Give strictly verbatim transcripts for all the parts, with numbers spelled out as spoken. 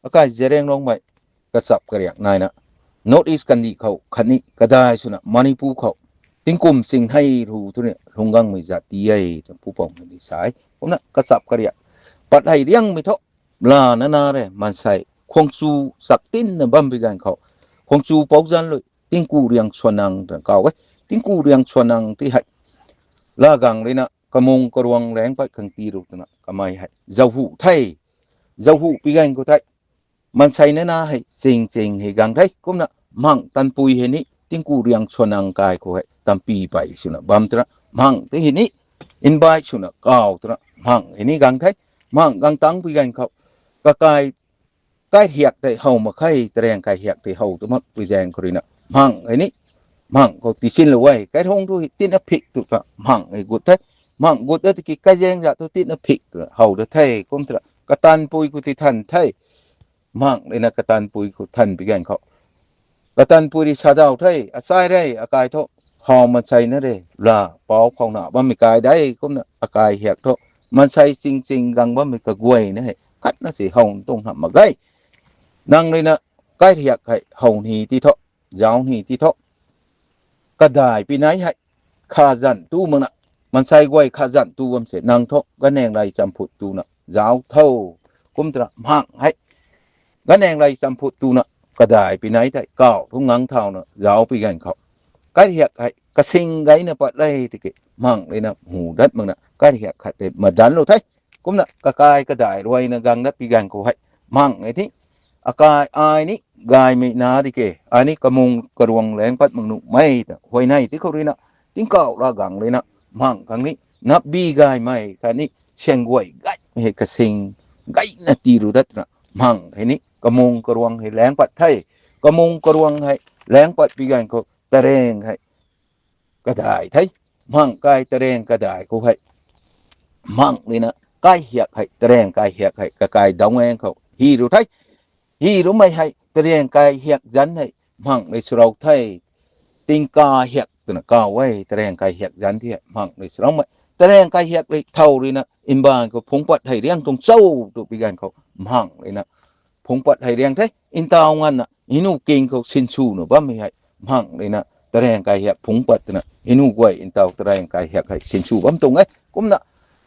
akai Zeliangrongmei kachap kariak naina North East kandih khou khatni kadai swna Manipur khou tingkum ching hei ru tu ni lungc gangmei zat ti e twna pupouc na ni sa e. Kumna kachap kariak pat hei riangmei thu lana na re maansei Khuangchu chak tinna bam pi ganv khou Khuangchu pou zanc lui Tingku Riang Suanang twna kaw e. Tingku Riang Suanang ti hei lagang ruina kamung karuang laeng pat khang ti ru twna kamei hei zauhu the. Zauhu pi ganv khou the maansei na na hei ching ching hei gang the. Kumna mhang tanpui hei ni Tingku Riang Suanang kai khou hei tampy pei swna bam twna mhang ti hei ni invite swna kaw twna mhang hei ni gang the. Mhang gang tang pi ganv khou kakai kai hiak tei how mak khe, tarang kai hiak tei how tu mak pui zaeng khou ruina mhang hei ni mhang khou tisinlou e. Kairung thu hei tina phik tu ta mhang hei gut the. Mhang gut ta tiki kaizaeng zat thu tina phik tu how da the. Kum tara katanpui khou ti than the. Mhang ruina katanpui khou than pi ganv khou katanpui ri sa daw the, achai re, akai thu how maansei na re, la, pou khou na bammei kai de. Kumna akai hiak thu maansei ching ching gang bammei kaguayna hei khatna si how tuang hamh mak ge. Nang ruina kai hiak hei how ni ti thu, zauc ni ti thu, kadai pi nai hei kha zan tu makna, maansei guay kha zan tu bam se nang thu ganeng rei champhut tuna zauc tho. Kum tara mhang hei ganeng rei champhut tuna kadai pi nai tei kaw thu ngang thauna zauc pi ganv khou kai hiak hei kasing gayna pat le tiki mhang ruina hu dat makna kai hiak khat tei madanlou the. Kumna kakai kadai ruina gang dat pi ganv khou hei mhang hei ti akai ai ni gaymei na di ke, ai ni kamung karuang laeng pat mak nuhmei ta huayney ti khou ruina tingkauh la gang ruina mhang khang ni napbi gaymei khatni siang guay gaymei hei kasing gayna ti ru dat twna mhang hei ni kamung karuang hei laeng pat the. Kamung karuang hei laeng pat pi ganv khou tarang hei kadai the. Mhang kai tarang kadai khou hei mhang ruina kai hiak hei, tarang kai hiak hei kakai dawngaeng khou hi ru the. Hi rumei hei tarang kai hiak zanc hei mhang rui swrou the. Tingka hiak twna kaw e, tarang kai hiak zanc ti hei mhang rui swroumei. Tarang kai hiak rui thow ruina mbaanv khou phungc pat hei riang tuang cho tu pi ganv khou mhang ruina phungc pat hei riang the. Ntaw nganvna hei nu king khou sinswna bammei hei mhang ruina tarang kai hiak phungc pat twna hei nu guay ntaw tarang kai hiak hei sinsw bam tuang e. Kumna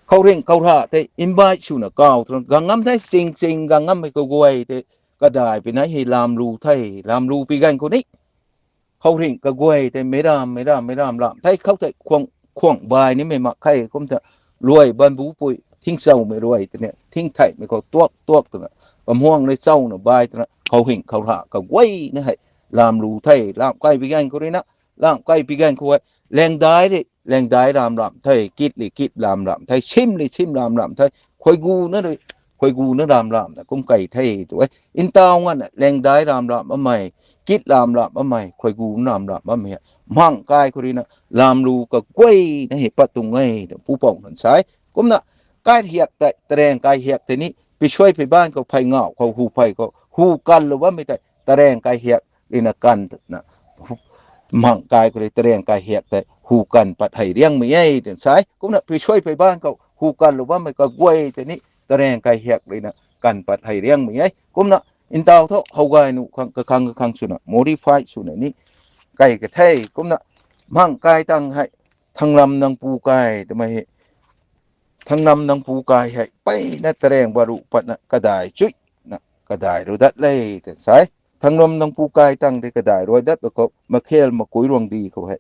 khouringh khou ra tei invite swna kaw twna gang ngam the, ching ching gang ngammei kaguay tei kadai pi nai hei lamlu the. Lamlu pi ganv khou ni khouringh kaguay tei meic ram meic ram meic ram lam the. Khou tei khwang bai nimei mak khe. Kum ta ruai banbu pui thingchowmei ruai twni thingtheihmei khou tuak tuak twna kamhuang rui chowna bai twna khouringh khou ra kaguayna hei lamlu the. Lam kai pi ganv khou ruina, lam kai pi ganv khou hei laengdai ri laengdai ram lam the, kit li kit lam lam the, sim li sim lam lam the, khuaiguna ri khuaiguna ram lamna kum kai the tu e. Ntaw nganvna laengdai ram lam bammei, kit lam lam bammei, khuaigu ram lam bammei hei mhang kai khou ruina lamlu kaguayna hei pat tuang e tu pupouc nunc sa e. Kumna kai hiak tei, tarang kai hiak tei ni pisuai phey baanc khou phey ngauh khou hu phey khou hu kanlou bammei tei tarang kai hiak ruina kan twna mhang kai khou rui tarang kai hiak tei hu kan pat hei riangmei e twna sa e. Kumna pisuai phey baanc khou hu kanlou bammei kaguay tei ni tarang kai hiak ruina kan pat hei riangmei e. Kumna ntaw thu how gay nuh khang kakhang kakhang swna modify swna ni kai ka the. Kumna mhang kai tang hei Thanglam Nangpu kai twmei hei, Thanglam Nangpu kai hei mpeyna tarang baruh patna kadai chuina kadai ru dat le twna sa e. Thanglam Nangpu kai tang tei kadai rui dat ba khou Makhel Makui Ruangdi khou hei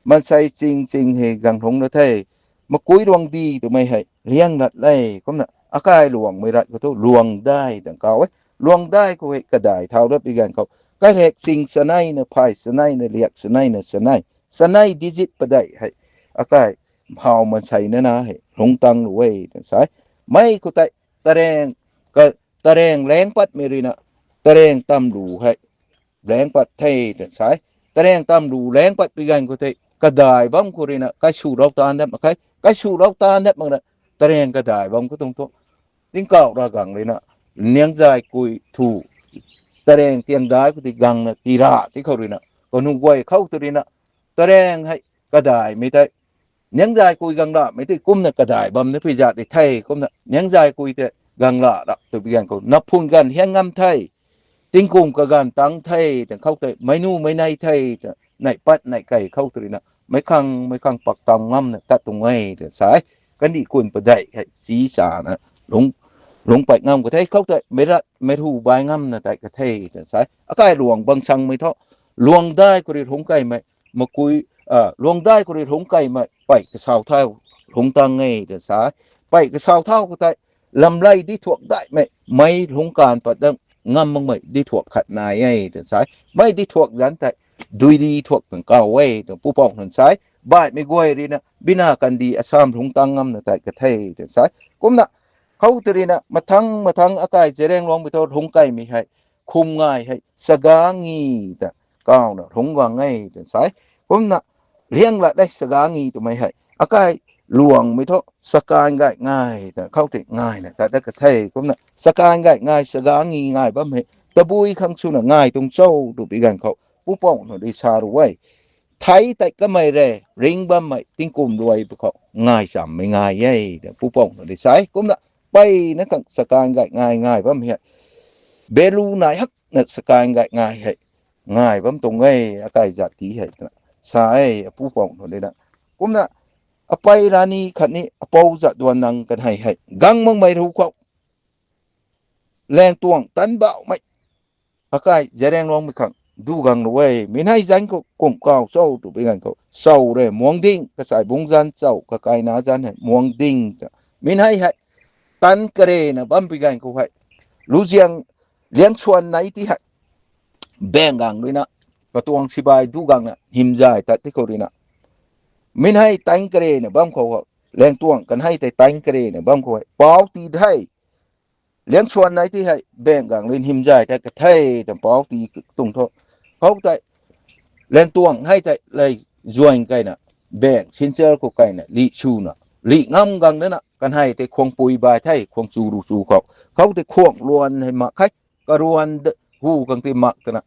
maansei ching ching hei gang lungc na the. Makui Ruangdi twmei hei liang lat le. Kumna akai Luangmei rat khou thu Luangdai twna kaw e. Luangdai khou hei kadai thau dat pi ganv khou kairek ching chaneina, phay chaneina, liak chaneina, chanei chanei digit padeih hei akai how maansei na na hei lungc tang lu e twna sa e. Mei khou tei tarang ka, tarang laeng patmei ruina tarang tamlu hei laeng pat the twna sa e. Tarang tamlu laeng pat pi ganv khou tei kadai bam khou ruina kaiswrou taan dat mak khe. Kaiswrou taan dat makna tarang kadai bam khou tuang thu tingkauh ra gang ruina Niangzay Kui thu tarang tiangdai khou ti gangna tira ti khou ruina kanu guay khou tu ruina tarang hei kadaimei tei Niangzay Kui gang ramei tei kumna kadai bam na pui zat ti the. Kumna Niangzay Kui tei gang la rap tw bi ganv khou, naphun ganv hian ngam the, tingkum kaganv tang the, tw khou tei, meic nu meic nei the, tw neih pat neih kei khou tw rina, meic khang, meic khang pak tam ngamna tat tuang e, tw sa e. Kandih kun padeih hei, si sana, lungc, lungc pei ngam ka the, khou tei, meic rat, meic ru bai ngamna tei ka the, tw sa e. Akai luang bang sangmei thu, luang dai khou rui lungc keimei, makui, a, luang dai khou rui lungc keimei, pei kasau thau, lungc tang e, tw sa e. Pei kasau thau khou tei, lamlei di thuak daihmei, meic lungc kan pat dang, ngam makmei di thuak khat nai e, tw sa e. Mei di thuak zanc tei, dui di thuak tang kau e, tw pupouc nunc sa e. Baihmei guay rina, bina kandih asam lungc tang ngamna tei ka the, tw sa e. Kumna, khou tw rina, mathang, mathang akai Zeliangrongmei thu lungc keimei hei, khum ngai hei, sagangi ta, kauna lungc guang e, tw sa e. Kumna, liang lat e sagangi twmei hei, akai luangmei thu, sakan gay ngai ta, khou tei ngaina, tat dat ka the, kumna, sakan gay ngai, sagangi ngai bam hei, tabui khang swna ngai tuang cho, tw bi ganv khou, pupouc nunc di sa ru e. Thei tei kamei re, ring bammei, tingkum luai pw khou, ngai chammei ngai e, tw pupouc nunc di sa e. Kumna, peyna khang sakan gay ngai, ngai bam hei, belu nai hakna sakan gay ngai hei, ngai bam tuang e, akai zat ti hei, twna sa e, apupouc nunc di na. Kumna, apei rani khatni, apou zat duan nang kan hei hei, gang makmei ru khou, laengtuang tan bauhmei, akai Zeliangrongmei khang, du gang lu e, min hei zanc khou kum kau cho, tw bi ganv khou, sau re, muang ding, kasai bungc zanc chau, kakaina zanc hei, muang ding, tw. Min hei hei, tan karena bam bi ganv khou hei, luziang, liang suan nei ti hei, baeng gang rina, katuang sibai du gangna, hymzay tat ti khou rina. Min hei tan karena bam khou hei, laengtuang kan hei tei tan karena bam khou hei, pau ti the, liang suan nei ti hei, baeng gang rui hymzay tat ka the, tw pau ti tuang thu. Khou tei, laengtuang hei tei, lei zuan keina, baeng sinchar khou keina, lih swna, lih ngam gang dana, kan hei tei khuangpui bai the, khuang chu ru chu khou. Khou tei khuang luan hei mak khe, karuan hu kang ti mak twna.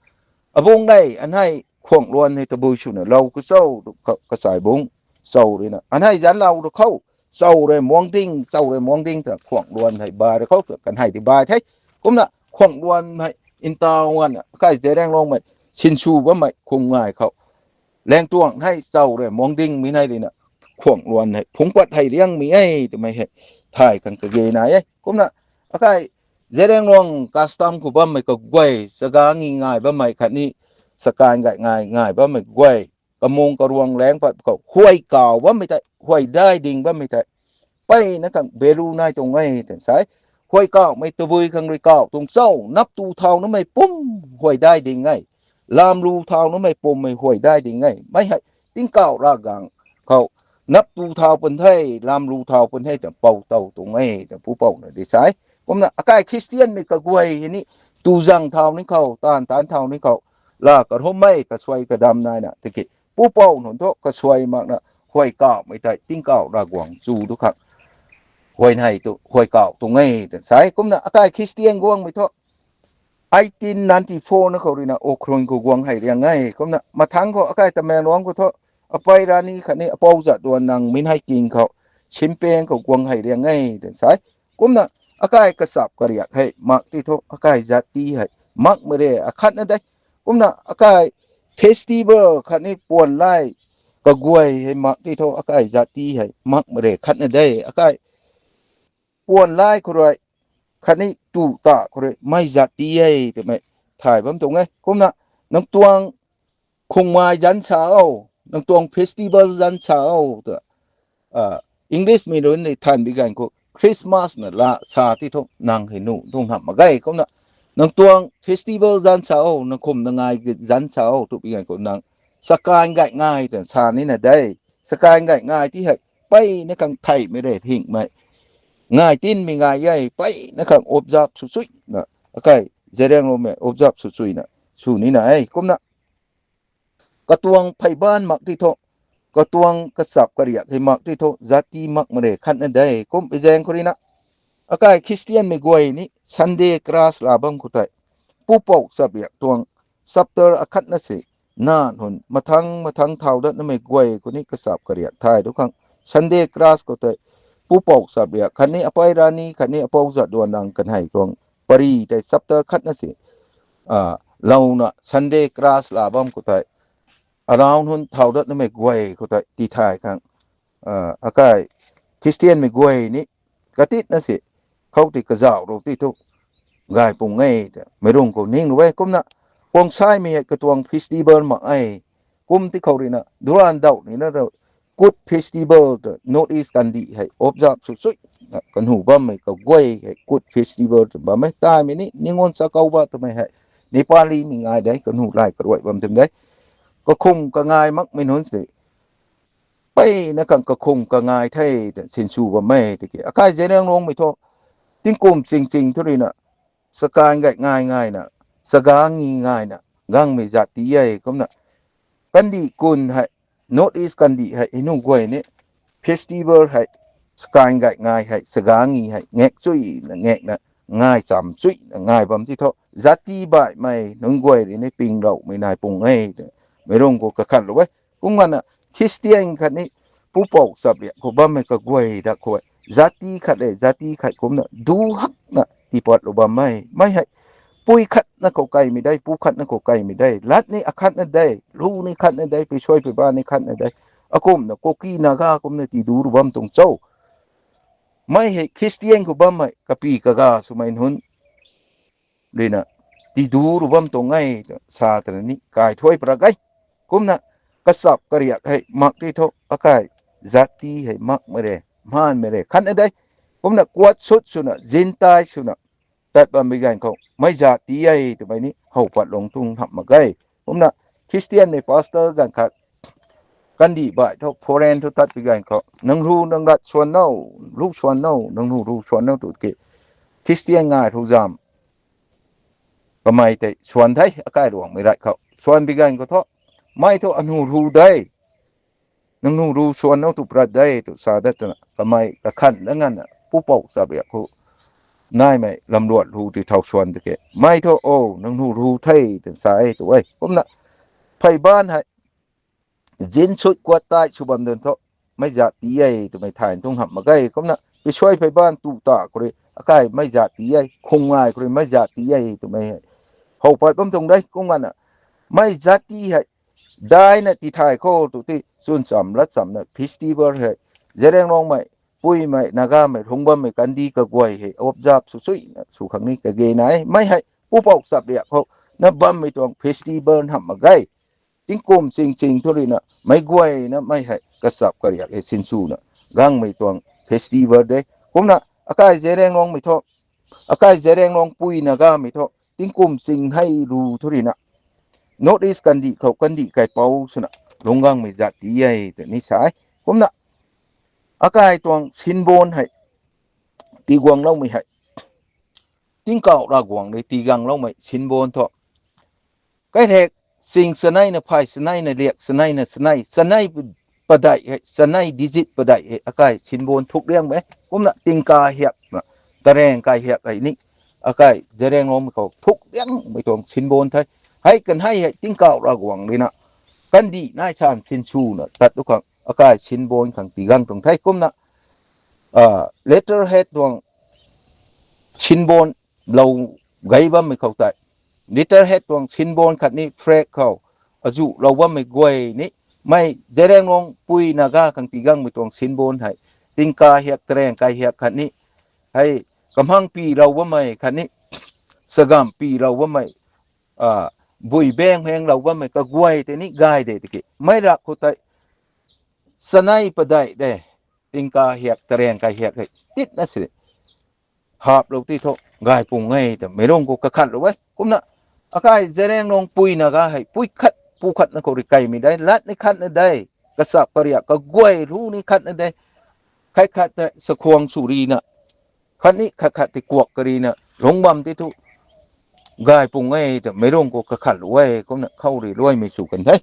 Abung nei, an hei khuang luan hei tabui swna lou ka cho, tw kasai bungc, chau rina. An hei zanc lou ru khou, chau re muang ding, chau re muang ding, twna khuang luan hei bai ru khou, tw kan hei di bai the. Kumna, khuang luan hei, ntaw nganna, akai Zeliangrongmei, sinsw bammei, khum ngai khou. Laengtuang hei, chau re muang ding, min hei rina, khuang luan hei, phungc pat hei liangmei e, twmei hei, thay khang kage nai e. Kumna, akai, Zeliangrong custom khou bammei kaguay, sagangi ngai bammei khatni, sakan gay ngai, ngai bammei guay, kamung karuang laeng pat khou, huay kau bammei tei, huay dai ding bammei tei, peyna khang belu nai tuang e, tw sa e. Huay kaumei tabui khang rui kau tuang cho, nap tu thau namei pum, huay dai ding e. Lam lu thau namei pummei huay dai ding e. Mei hei, tingkauh Ravguangc khou, nap tu thau pun the, lam lu thau pun the, tw pou tow tuang e, tw pupouc nunc di sa e. Kumna, akai Khristianmei kaguay hei ni, tu zang thau ni khou, taanv taanc thau ni khou, la karhummei, kasuai kadam naina, tiki, pupouc nunc thu, kasuai makna, huay kaumei tei, tingkauh Ravguangc chu tu khang, huay nei tu, huay kau tuang e, tw sa e. Kumna, akai Khristian guangmei thu, eighteen ninety-four na khou ruina Ukhrul khou guang hei liang e. Kumna, mathangc khou, akai Tamenglong khou thu, apei rani khatni, apou zat duan nang min hei king khou, Simpeng khou guang hei liang e, tw sa e. Kumna, akai kachap kariak hei, mak ti thu, akai zat ti hei, makmei re, akhatna de. Kumna, akai festival khatni puan lai, kaguay hei mak ti thu, akai zat ti hei, makmei re, khatna de. Akai puan lai khou rui, khatni tu ta khou rui, mei zat ti e, twmei, thay bam tuang e. Kumna, nang tuang khungmai zanc sa o, nang tuang festival zanc sa o, tw, English mei nunc ni than bi ganv khou, Christmas na la sa ti thu, nang hei nu, tuang hamh mak ge, kumna, nang tuang festival zanc sa o, nang khum na ngai zanc sa o, tw bi ganv khou nang, sakan gay ngai, tw sa nina de, sakan gay ngai ti hei, peyna khang theihmei re, hingmei, ngai tinmei ngai e, peyna khang observe sw chuina, akai, Zeliangrongmei observe sw chuina, sw nina e, kumna, katuang pheyban mak ti thu, katuang kachap kariak hei mak ti thu, zat ti makmei re, khatna de, kum pei zaeng khou ruina, akai Khristianmei guay ni, Sunday class la bam khou tei, pupouc chapriak tuang, chapter akhatna se, na hun, mathangc, mathangc thau dat namei guay khou ni kachap kariak thay tu khang, Sunday class khou tei, pupouc chap riak khatni apei rani khatni apou zat duan rang kanhei tuang pari tei chapter khatna si, louna Sunday class la bam khou tei, around hun thau dat namei guay khou tei tithay khang, akai Christianmei guay ni katitna si, khou ti kazauh rou ti thu gay pung e ta meic rung khou ning rui e. Kumna Kuangsaimei hei katuang festival mak e. Kum ti khou ruina duran dauh nina Kut festival ta North East kandih hei observe sw chui na kanu bammei kaguay hei Kut festival ta bam e. Taimei ni Ningon Chakouba twmei hei Nepalimei ngai de, kanu lay karuai bam tim de. Kakhung kangai makmei nunc si peyna khang kakhung kangai the ta sinsw bam e tiki akai Zeliangrongmei thu tingkum ching ching thu ruina sakan gay ngai ngaina, saga ngi ngaina gangmei zat ti e. Kumna kandih kun hei, North East kandih hei hei nu guay ni festival hei sakan gay ngai hei saga ngi hei ngak chuina ngakna ngai cham chuina ngai bam ti thu zat ti baihmei nunc guay rui ni pingloumei nai pung e ta meic rung khou kakhanlou e. Kum gana Christian khatni pupouc chap riak khou bammei kaguay dak khou zat ti khat le zat ti khat kumna du hakna tiipatlou bam e. Mei hei pui khatna khou kaimei de, pu khatna khou kaimei de, lat ni akhatna de, lu ni khatna de, pisuai pui ba ni khatna de. Akumna Kuki Naga kumna tiidu ru bam tuang cho? Mei hei Christian khou bammei kapi kaga swmei nunc ruina tiidu ru bam tuang e ta sa tana ni kai thuai pra ge. Kumna kachap kariak hei mak ti thu akai zat ti hei makmei re, mhanmei re khatna de. Kumna kuat sut swna, zintai swna tat bammei ganv khou mei zat ti e twmei ni how pat lung tuang hamh mak ge. Kumna Christianmei pastor ganv khat kandih baih thu foreign thu tat pi ganv khou nang ru nang rat swan no, lu swan no, nang ru ru swan no tu ki Christian ngai ru zam kamei tei swan the, akai Ruangmei rat khou swan pi ganv khou thu, mei thu anu ru de, nang nu ru swan no tu prat de tu sa dat twna kamei kakhan da nganvna pupouc chap riak khou naimei lamluat ru ti thau swan tiki mei thu, o, nang nu ru the twna sa e tu e. Kumna phey ban hei zin sut kuat tai sw bam dun thu mei zat ti e twmei thay tuang hamh mak ge. Kumna pisuai phey ban tu ta khou rui akai mei zat ti e, khung ngai khou rui mei zat ti e twmei hei how pat bam tuang de. Kum gana mei zat ti hei daina tithay khou tu ti chwn cham lat chamna festival hei Zeliangrongmei, Puimei, Nagamei lungc bammei kandih kaguay hei observe sw chuina sw khang ni kage na e. Mei hei pupouc chap riak khou na bammei tuang festival hamh mak ge. Tingkum ching ching thu ruina meic guayna mei hei kachap kariak hei sinswna gangmei tuang festival de. Kumna akai Zeliangrongmei thu, akai Zeliangrong Pui Nagamei thu tingkum ching hei ru thu ruina North East kandih khou kandih kaipouc swna lungc gangmei zat ti e twni sa e. Kumna akai tuang sinbon hei tiguangloumei hei Tingkauh Ravguangc rui tigangloumei sinbon thu kairek ching chaneina phay chaneina liak chaneina chanei, chanei padeih hei, chanei digit padeih hei akai sinbon thukriangmei. Kumna tingka hiakna tarang kai hiak hei ni akai Zeliangrongmei khou thukriangmei tuang sinbon the. Hei kanhei hei Tingkauh Ravguangc ruina kandih nai san sinswna tat tu khang akai sinbon khang tigang tuang the. Kumna letterhead tuang sinbon lou gei bammei khou tei, letterhead tuang sinbon khatni flag khou azuh lou bammei guay ni mei Zeliangrong Pui Naga khang tigangmei tuang sinbon hei tingka hiak tarang kai hiak khatni hei kamhang pi lou bammei khatni chagam pi lou bammei, bui bang hang lou bammei kaguay tei ni gay de tiki mei rak khou tei chanei padeih de, tingka hiak tarang kai hiak hei titna si haplou ti thu gay pung e twmei lung khou kakhatlou e. Kumna akai Zeliangrong Pui Naga hei pui khat pu khatna khou rui kaimei de, lat ni khatna de, kachap kariak kaguay lu ni khatna de, khat khat tei sakhuang sw rina khatni khat khat tei kuak karina lungc bam ti thu gay pung e twmei lung khou kakhatlou e. Kumna khou rui luaimei sw kan the.